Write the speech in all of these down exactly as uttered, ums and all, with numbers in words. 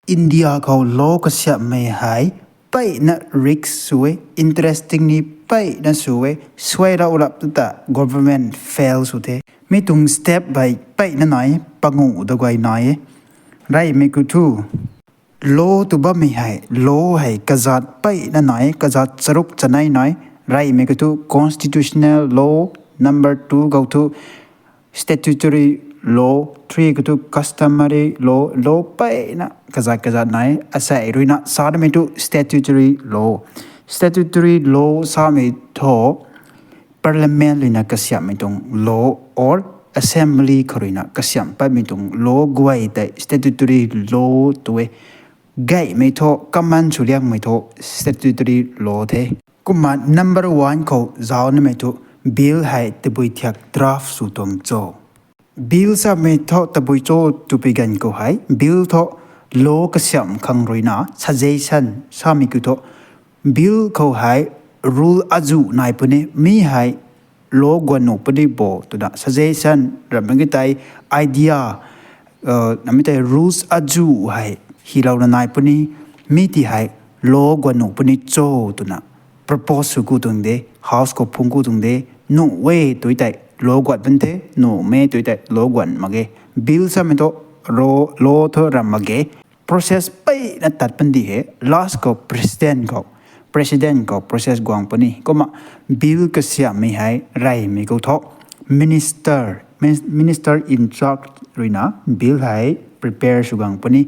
India khou law kasiamhmei hei peyna risk sw e, interesting ni peyna sw e, suai rau rap ta government fail sw the. Mi tuang step hei peyna nai, pangu da guay nai e. Reymei khou thu, law tw bammei hei, law hei kazat peyna nai, kazat charuk chanei nai. Reymei khou thu constitutional law, number two khou thu statutory law, three khou thu customary law, law peyna kazat kazat nai. Asei ruina sa damei thu statutory law. Statutory law samei thu Parliament ruina kasiamhmei tuang law or Assembly khou ruina kasiamh patmei tuang law guay tei statutory law tw e. Gaymei thu, common sw liangmei thu statutory law the. Kumna number one khou zauc namei thu, bill hei tabui thiak draft sw tuang cho? Bill samei thu tabui cho twpui ganv khou hei, bill thu law kasiamh khang ruina suggestion samei kiu thu, bill khou hei rule azuh nai puni, mi hei law guan nuh puni bo twna suggestion ramh mak ge tei, idea, namei tei rules azuh hei hylouna nai puni, mi ti hei law guan nuh puni cho twna propose sw ku tuang de, House khou phung ku tuang de. Nuh e tui tei law guan pun the, nuh e tui tei law guan mak ge. Bill samei thu law thu ramh mak ge. Process peyna tat pun di he, last khou president khou, president khou process guang puni. Kumna bill kasiamhmei hei reymei khou thu minister, minister in charge ruina bill hei prepare sw guang puni.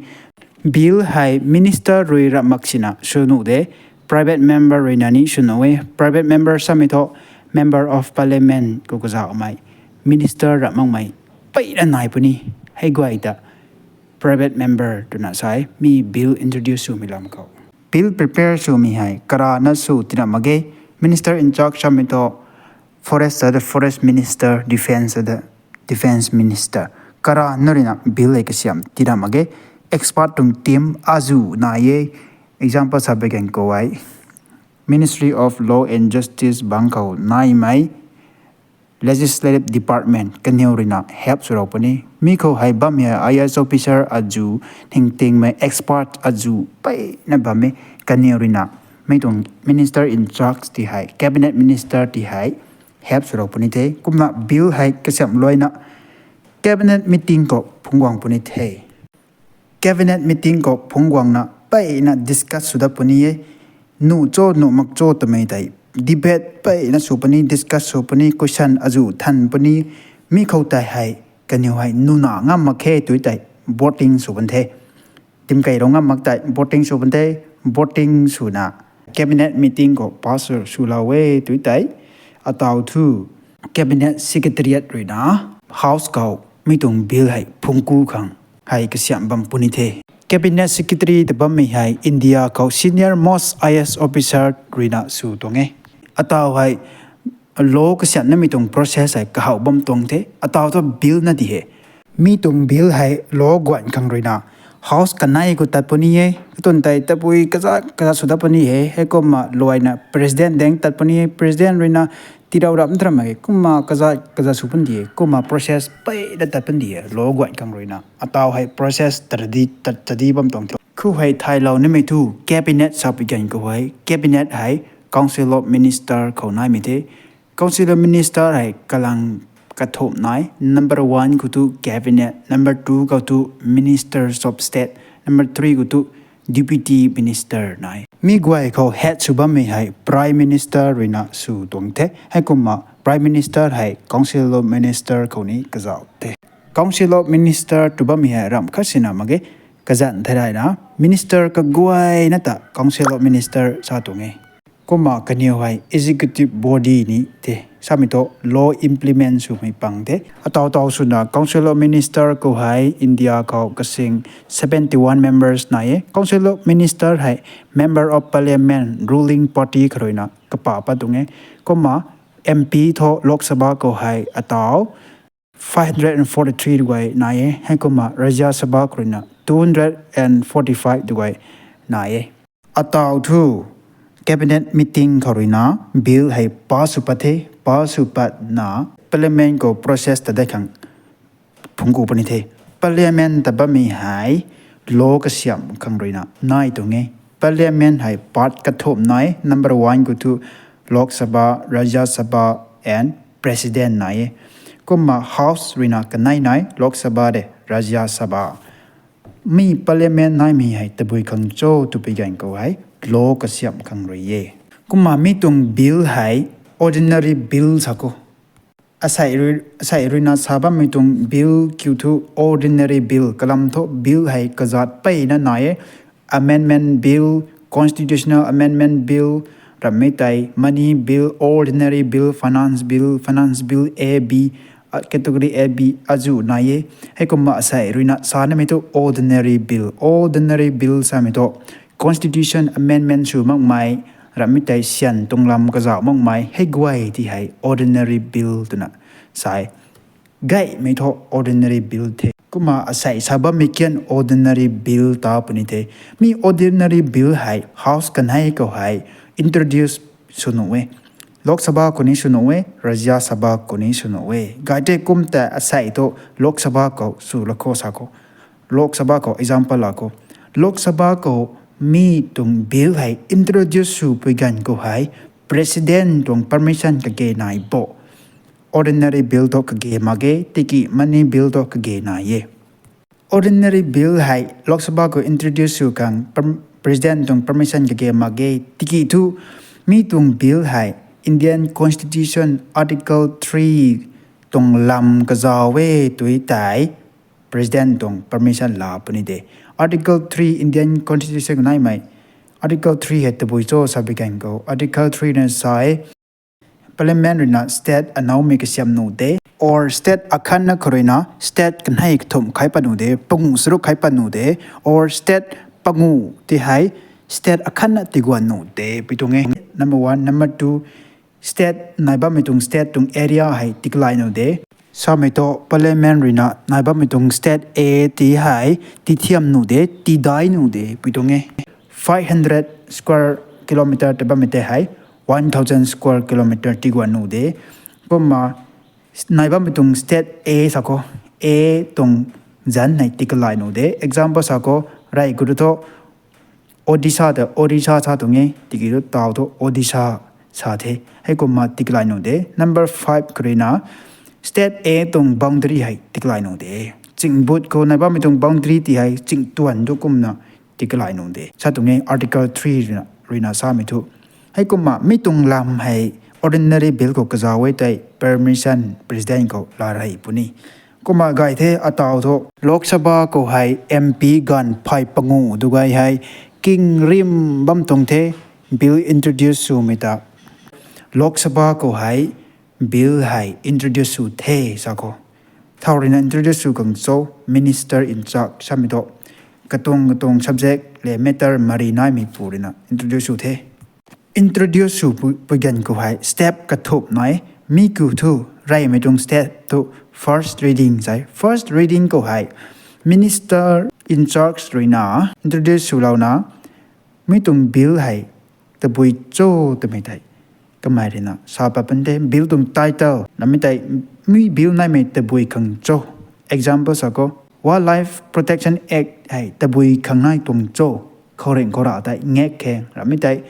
Bill hei minister rui ramh mak sina sw nuh de, private member ruina ni sw nuh e. Private member samei thu member of parliament khou kazauhmei, minister ramh makmei peyna nai puni. Hei guay ta private member twna sa e, mi bill introduce swmei lam khou. Bill prepare swmei hei karana sw tina mak ge. Minister in charge samei thu forest ta the forest minister, defence ta the defence minister. Karana ruina bill hei kasiamh tina mak ge. Expert tuang team azuh nai e. Example sa bui ganv khou hei Ministry of Law and Justice bang khou naimei legislative department kaniw ruina help swlou puni. Mi khou hei bammei hei I A S officer azuh, ningtingmei expert azuh peyna bam e. Kaniw ruina mi tuang minister in charge ti hei, cabinet minister ti hei help swlou puni the. Kumna bill hei kasiamh luaina cabinet meeting khou phungc guang puni the. Cabinet meeting khou phungc guangna peyna discuss sw dat puni e. Nuh cho nuh mak cho twmei tei debate peyna sw puni, discuss sw puni, question azuh than puni. Mi khou tei hei kaniw hei nuna ngam mak khe tui tei voting sw pun the. Timkeirou ngam mak tei voting sw pun the. Voting swna cabinet meeting khou pass swlou e tui tei, ataw thu cabinet secretariat ruina House khou mi tuang bill hei phungc ku khang hei kasiamh bam puni the. Cabinet secretary ta bammei hei India khou senior most I A S officer ruina sw tuang e. Ataw hei law kasiamh namei tuang process hei kahaw bam tuang the. Ataw thu bill na di he. Mi tuang bill hei law guan khang ruina House kanei khou tat puni e. Katun tei tabui kazat kazat sw dat puni he. Heikumna luaina president daeng tat puni e. President ruina tiirou rap ntram e. Kumna kazat kazat sw pun di e. Kumna process peyna tat pun di e, law guan khang ruina. Ataw hei process tadi, tat, tadi bam tuang the. Khou hei thaylou nimei thu cabinet sa pui ganv khou hei, cabinet hei Council of Minister khou naimei the. Council of Minister hei kalang kathumh nai. Number one khou thu cabinet, number two khou thu ministers of state, number three khou thu deputy minister nai. Mi guay khou head sw bammei hei prime minister ruina sw tuang the. Heikumna prime minister hei Council of Minister khou ni kazauh the. Council of Minister tw bammei hei ramh khat sina mak ge. Kazanc theilayna minister kaguayna ta Council of Minister sa tuang e. Kumna kaniw hei executive body ni the. Samei thu law implement swmei pang the. Ataw taw swna Council of Minister khou hei India khou kasing seventy one members nai e. Council of Minister hei Member of Parliament, ruling party khou ruina kapa pat tuang e. Kumna M P thu Lok Sabha khou hei ataw five hundred and forty three tw guay nai e. Heikumna Rajya Sabha khou ruina two hundred and forty five tw guay nai e. Ataw thu cabinet meeting khou ruina bill hei pass sw pat the. Pass sw patna parliament khou process ta dat khang phungc ku puni the. Parliament ta bammei hei law kasiamh khang ruina nai tuang e. Parliament hei part kathumh nai e, number one khou thu Lok Sabha, Rajya Sabha and President nai e. Kumna House ruina kanei nai, Lok Sabha de Rajya Sabha. Mi Parliament naimei hei tabui khang cho twpui ganv khou hei law kasiamh khang rui e. Kumna mi tuang bill hei ordinary bill sa khou. Asei rui, asei ruina sa bammei tuang bill kiu thu ordinary bill, kalam thu bill hei kazat peyna nai e. Amendment Bill, Constitutional Amendment Bill, ramhmei tei Money Bill, Ordinary Bill, Finance Bill, Finance Bill A, B, a, Category A, B azuh nai e. Heikumna asei ruina sa namei thu Ordinary Bill, Ordinary Bill samei thu Constitution Amendment sw makmei, ramhmei tei syan tuang lam kazauh makmei, hei guay ti hei Ordinary Bill twna sa e. Gaymei thu Ordinary Bill the. Kumna asei sa bammei kian Ordinary Bill ta puni the. Mi Ordinary Bill hei House kanei khou hei introduce sw nuh e. Lok Sabha khou ni sw nuh e, Rajya Sabha khou ni sw nuh e. Gay tei kum ta asei thu Lok Sabha khou sw la khou sa khou. Lok Sabha khou example la khou. Lok Sabha khou mi tuang bill hei introduce swpui ganv khou hei President tuang permission kage nai bo. Ordinary Bill thu kage mak ge, tiki Money Bill thu kage nai e. Ordinary Bill hei Lok Sabha khou introduce sw khang per-, President tuang permission kage mak ge, tiki thu mi tuang bill hei Indian Constitution Article three tuang lam kazauh e tui tei President tuang permission la puni de. Article three Indian Constitution khou naimei Article three hei tabui cho sabui ganv khou Article three na sa e, Parliament ruina state anaumei kasiam nuh de, or state akhatna khou ruina state kanei kathumh khai pat nuh de, panguh charuk khai pat nuh de, or state panguh ti hei state akhatna tiguan nuh de pui tuang e. Number one, number two, state nai bammei tuang state tuang area hei tiklai nuh de. Samei thu Parliament ruina nai bammei tuang state A ti hei tithiam nuh de, tidai nuh de pui tuang e. Five hundred square kilometer tei bammei tei hei one thousand square kilometer tiguan nuh de. Kumna nai bammei tuang state A sa khou, A tuang zanc hei tiklai nuh de. Example sa khou, rey khou thu Odisha ta Odisha sa tuang e, tiki thu taw thu Odisha sa the. Heikumna tiklai nuh de. Number five khou ruina state A tuang boundary hei tiklai nuh de. Chingbut khou nai bammei tuang boundary ti hei chingtuan thu kumna tiklai nuh de sa tuang e, Article three ruina, ruina samei thu. Heikumna mi tuang lam hei Ordinary Bill khou kazauh e tei permission President khou la rey puni. Kumna gay the ataw thu Lok Sabha khou hei M P ganv phey panguh du gay hei king rim bam tuang the, bill introduce swmei ta. Lok Sabha khou hei bill hei introduce sw the sa khou. Thau ruina introduce sw khang cho, Minister in charge samei thu katuang katuang subject le matter mari naimei pu ruina introduce sw the. Introduce sw pui, pui ganv khou hei step kathumh nai e. Mi kiu thu reymei tuang step thu first reading sa e. First reading khou hei Minister in charge ruina introduce swlouna mi tuang bill hei tabui cho twmei tei kamei ruina sa pat puni the. Bill tuang title namei tei mi bill naimei tabui khang cho. Example sa khou, Wildlife Protection Act hei tabui khang nai tuang cho. Khouringh khoura tei ngak khang, ramhmei tei,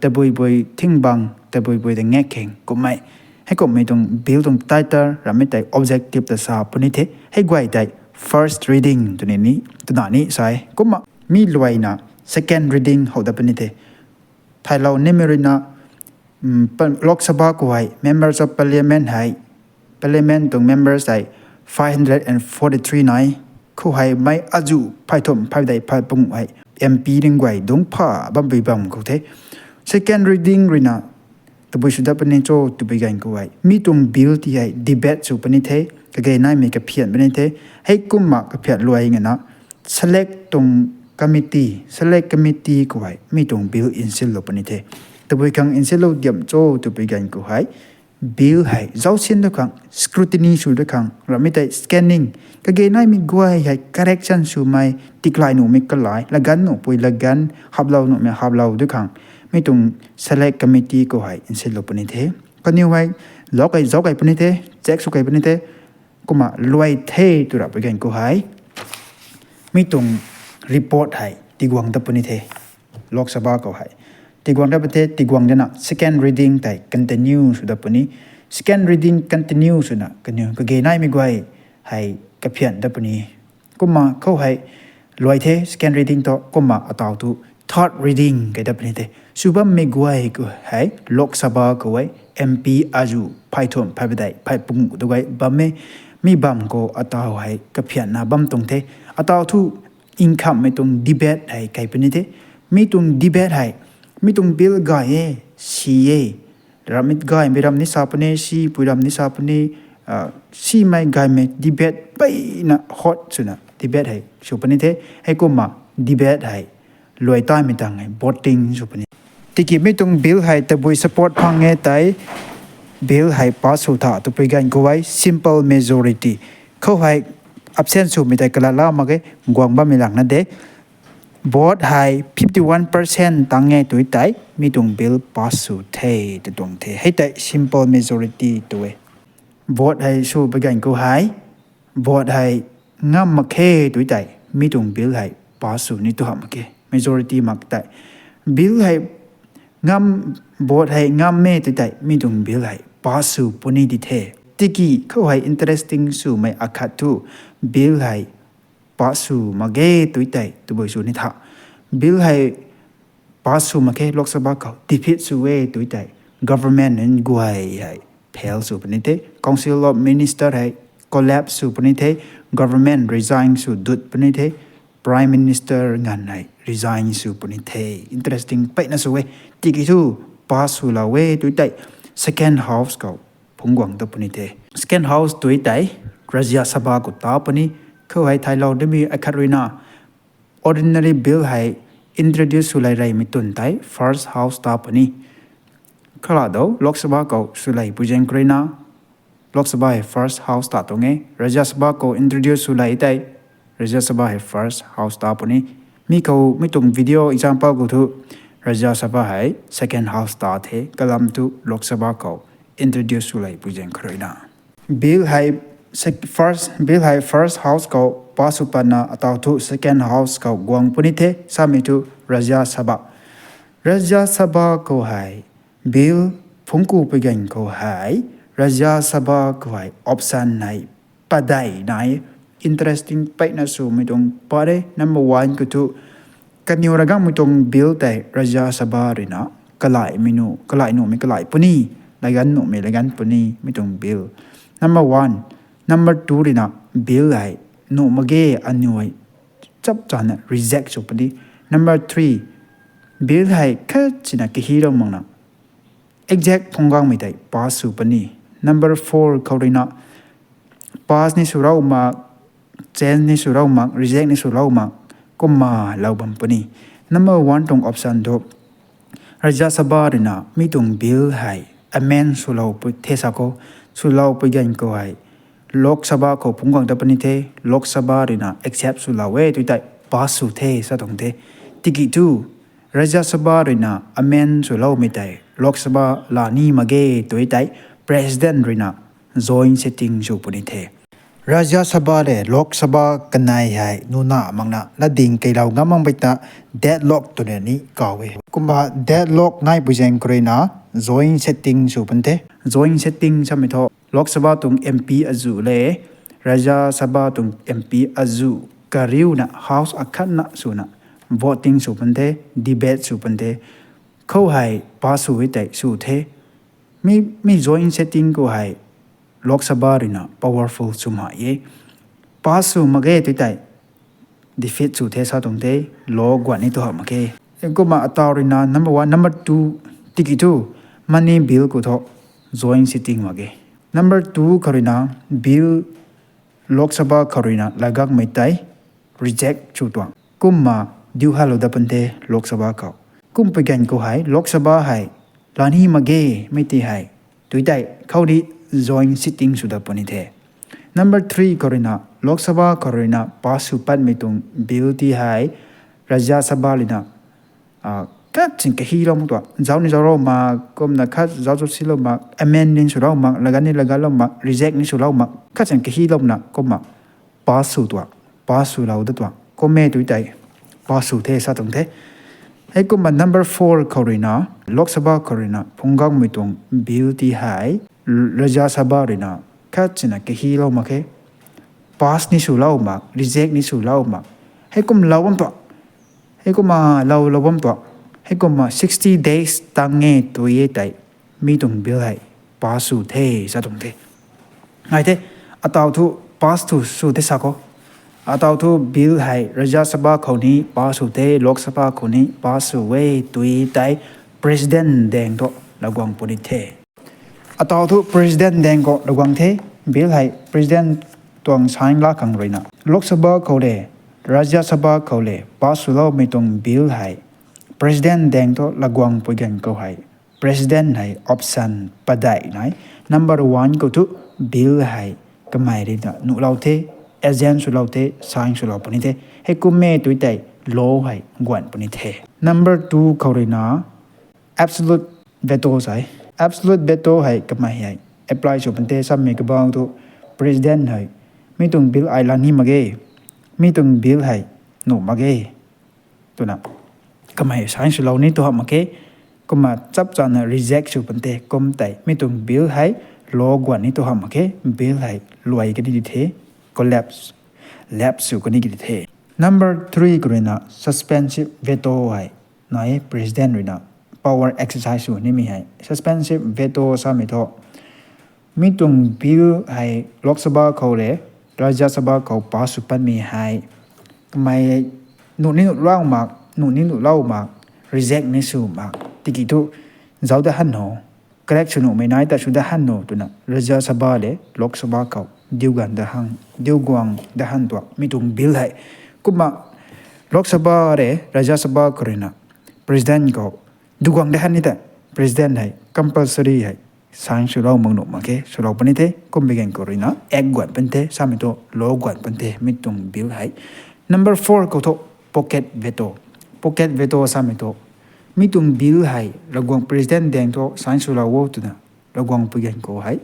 tabui bui thingbang, tabui bui tei ngak khang kummei. Heikumhmei tuang bill tuang title, ramhmei tei objective ta sa puni the. Hei guay tei first reading twni ni, twna ni sa e. Kumna mi luaina second reading how dat puni the. Thailou nimei ruina, Lok Sabha khou hei Members of Parliament hei, Parliament tuang members hei five hundred and forty three nai. Khou hei mei azuh phey thumh phey dei phey panguh hei M P ring guay dungc pha bampui bam khou the. Second reading ruina tabui sw dat puni cho twpui ganv khou hei mi tuang bill ti hei debate sw puni the, kage naimei kaphian puni the. Heikumna kaphian luai ngana select tuang committee, select committee khou hei mi tuang bill nsinlou puni the. Tabui khang nsinlou diam cho twpui ganv khou hei bill hei zaucsin dat khang, scrutiny sw dat khang, ramhmei tei scanning, kage naimei guay hei correction swmei, tiklai nuhmei kalai, laganv nuhpui laganv, haplou nuhmei haplou dat khang mi tuang select committee khou hei nsinlou puni the. Kaniw hei zauc kei, zauc kei puni the, check sw kei puni the. Kumna luai the tw rapui ganv khou hei mi tuang report hei tiguang dat puni the. Lok Sabha khou hei tiguang dat puni the, tiguang dana second reading tei continue sw dat puni. Second reading continue swna kaniw kage naimei guay hei kaphian dat puni. Kumna khou hei luai the second reading thu, kumna ataw thu third reading kai dat puni the. Sw bammei guay khou hei Lok Sabha khou hei M P azuh phey thum, phey padeih, phey panguh tu guay bam e. Mi bam khou ataw hei kaphianna bam tuang the. Ataw thu nkhamhmei tuang debate hei kai puni the. Mi tuang debate hei, mi tuang bill gay e, si e, rammei gaymei ram ni sa puni, sipui ram ni sa puni, simei gaymei debate peyna hot swna debate hei sw puni the. Heikumna debate hei luai taimei tang hei voting sw puni. Tiki mi tuang bill hei tabui support phang e tei, bill hei pass sw tha twpui ganv khou hei simple majority khou hei absent swmei tei kalat la mak ge, guang bammei langna de. Vote hei fifty one percent tang e tui tei mi tuang bill pass sw the tw tuang the. Hei tei simple majority tw e. Vote hei sw pui ganv khou hei, vote hei ngam mak khe tui tei mi tuang bill hei pass sw ni tu hamh mak khe. Majority mak tei bill hei ngam, vote hei ngam e tui tei mi tuang bill hei pass sw puni di the. Tiki khou hei interesting swmei akhat thu bill hei pass sw mak ge tui tei tabui sw ni tha. Bill hei pass sw mak khe Lok Sabha khou, defeat sw e tui tei government nunc guay hei fail sw puni the. Council of Minister hei collapse sw puni the. Government resign sw dut puni the. Prime Minister nganv hei resign sw puni the. Interesting peyna sw e. Tiki thu pass swlou e tui tei second house khou phungc guang dat puni the. Second house tui tei Rajya Sabha khou ta puni. Khou hei thailou nimei akhat ruina ordinary bill hei introduce swlai reymei twn tei first house ta puni. Kala dou Lok Sabha khou swlai pui zaeng khou ruina Lok Sabha hei first house ta tuang e. Rajya Sabha khou introduce swlai tei Rajya Sabha hei first house ta puni. Mi khou mi tuang video example khou thu Rajya Sabha hei second house ta the, kalam thu Lok Sabha khou introduce swlai pui zaeng khou ruina bill hei first, bill hei first house khou pass sw patna ataw thu second house khou guang puni the samei thu Rajya Sabha, Rajya Sabha khou hei bill phungc ku pui ganv khou hei Rajya Sabha khou hei option hei padeih nai. Interesting peyna swmei tuang pat e. Number one khou thu kaniw ragangmei tuang bill tei Rajya Sabha ruina kalai nuhmei kalai puni, laganv nuhmei laganv puni mi tuang bill. Number one, number two ruina bill hei nuh mak ge aniw hei chap chana reject sw puni. Number three, bill hei khat sina kahilou makna exact phungc guangmei tei pass sw puni. Number four khou ruina pass ni swlou mak, change ni swlou mak, reject ni swlou mak, kumna lou bam puni. Number one tuang option thu Rajya Sabha ruina mi tuang bill hei amend swlou pui the sa khou, swlou pui ganv khou hei Lok Sabha khou phungc guang dat puni the. Lok Sabha ruina accept swlou e tui tei pass sw the sa tuang the. Tiki thu Rajya Sabha ruina amend swloumei tei Lok Sabha la ni mak ge tui tei President ruina joint sitting sw puni the. Rajya Sabha le Lok Sabha kanei hei nuna makna latding keylou ngam mak bey ta deadlock twna ni kaw e. Kumna deadlock nai pui zaeng khou ruina joint sitting sw puni the. Joint sitting samei thu Lok Sabha tuang M P azuh le Rajya Sabha tuang M P azuh kariuna house akhatna swna voting sw puni the, debate sw puni the. Khou hei pass sw e tei sw the. Mi, mi joint sitting khou hei Lok Sabha ruina powerful swmei e. Pass sw mak ge tui tei defeat sw the sa tuang the, law guan ni tu hamh mak khe. Kumna ataw ruina number one, number two, tiki thu money bill khou thu joint sitting mak ge. Number two khou ruina bill Lok Sabha khou ruina lagakmei tei reject sw tuang. Kumna diu halou dat puni the Lok Sabha khou. Kum pui ganv khou hei Lok Sabha hei la ni mak ge mei ti hei tui tei khou di joint sitting sw dat puni the. Number three khou ruina Lok Sabha khou ruina pass sw patmei tuang bill ti hei Rajya Sabha ruina khat sing kahilou mak tuang, zauc ni zauclou mak, kumna khat zauc zauc silou mak, amend ni swlou mak, laganv ni laganvlou mak, reject ni swlou mak, khat sing kahilouna kumna pass sw tuang, pass swlou dat tuang. Kum e tui tei pass sw the sa tuang the. Heikumna number four khou ruina, Lok Sabha khou ruina phungc guangmei tuang bill ti hei, Rajya Sabha ruina khat sina kahilou mak khe. Pass ni swlou mak, reject ni swlou mak. Heikum lou bam tuang. Heikumna lou lou bam tuang. Heikumna sixty days tang e tui e tei, mi tuang bill hei pass sw the sa tuang the. Ngai the, ataw thu pass thu sw the sa khou. Ataw thu bill hei Rajya Sabha khou ni pass sw the, Lok Sabha khou ni pass sw e tui tei, President daeng thu laguang puni the. Ataw thu President daeng khou laguang the, bill hei President tuang sign la khang ruina, Lok Sabha khou le, Rajya Sabha khou le pass swloumei tuang bill hei President daeng thu laguang pui ganv khou hei, President hei option padeih nai. Number one khou thu bill hei kamei ruina nuhlou the, assent swlou the, sign swlou puni the. Heikum e tui tei law hei guan puni the. Number two khou ruina absolute veto sa e. Absolute veto hei kamei hei apply sw puni the samei kabang thu, President hei mi tuang bill ai la ni mak ge, mi tuang bill hei nuh mak ge twna kamei sign swlou ni tu hamh mak khe. Kumna chap chana reject sw puni the, kum tei mi tuang bill hei law guan ni tu hamh mak khe, bill hei luai kani di the, collapse, lapse sw kani di the. Number three khou ruina suspensive veto hei nai, President ruina power exercise sw nimei hei suspensive veto samei thu, mi tuang bill hei Lok Sabha khou le, Rajya Sabha khou pass sw patmei hei, kamei nuh ni nuhlou mak, nuh ni nuhlou mak, reject ni sw mak tiki thu, zauc da han o, correct sw nuhmei nai ta sw da han o twna Rajya Sabha le Lok Sabha khou diu ganv da han, diu guang da han tuang mi tuang bill hei. Kumna Lok Sabha le Rajya Sabha khou ruina President khou diu guang da han ni ta, President hei compulsory hei sign swlou mak nuh mak khe, swlou puni the, kum bi ganv khou ruina act guan puni the, samei thu law guan puni the, mi tuang bill hei. Number four khou thu pocket veto. Pocket veto samei thu, mi tuang bill hei laguang President daeng thu sign swlou o twna laguang pui ganv khou hei,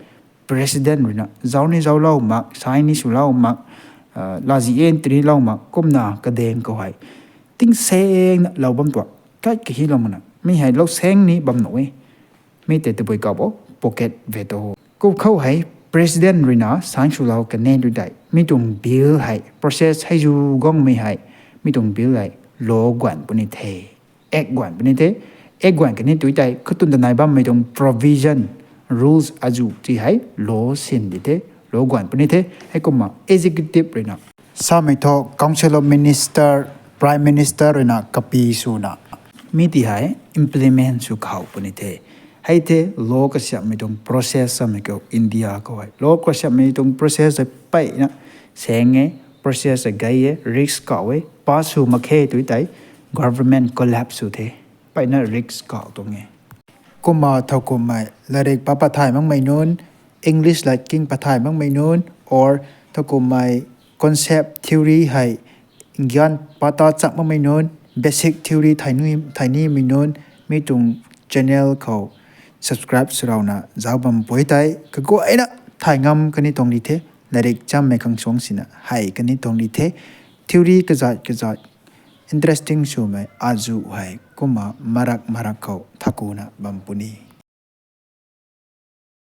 President ruina zauc ni zauclou mak, sign ni swlou mak, lazi e ntri lou mak, kumna kadaeng khou hei tingsaengna lou bam tuang, kat kahilou makna mi hei lou saeng ni bam nuh e. Mi tei tabui kau bo pocket veto. Kum khou hei President ruina sign swlou kan e tui tei, mi tuang bill hei process hei zu guangmei hei, mi tuang bill hei law guan puni the, act guan puni the. Act guan kani tui tei, khatun ta nai bammei tuang provision, rules azu ti hei law sin di the, law guan puni the. Heikumna executive ruina samei thu Council of Minister, Prime Minister ruina kapi swna mi ti hei implement sw khou puni the. Hei the law kasiamhmei tuang process samei khou, India khou hei law kasiamhmei tuang process hei peyna saeng e, process hei gay e, risk kau e, pass sw mak khe tui tei government collapse sw the, peyna risk kau tuang e. Kumna thowkumhmei latrik pa pathay makmei nunc, English latking pathay makmei nunc, or thowkumhmei concept, theory hei gyan pata chak makmei nunc, basic theory thay nimei nunc, mi tuang channel khou subscribe swlouna zauc bam pui tei kaguayna thay ngam kani tuang di the. Latrik chammei khang suang sina hei kani tuang di the. Theory kazat kazat interesting swmei azu hei kumna marak marak khou thakuna bam puni.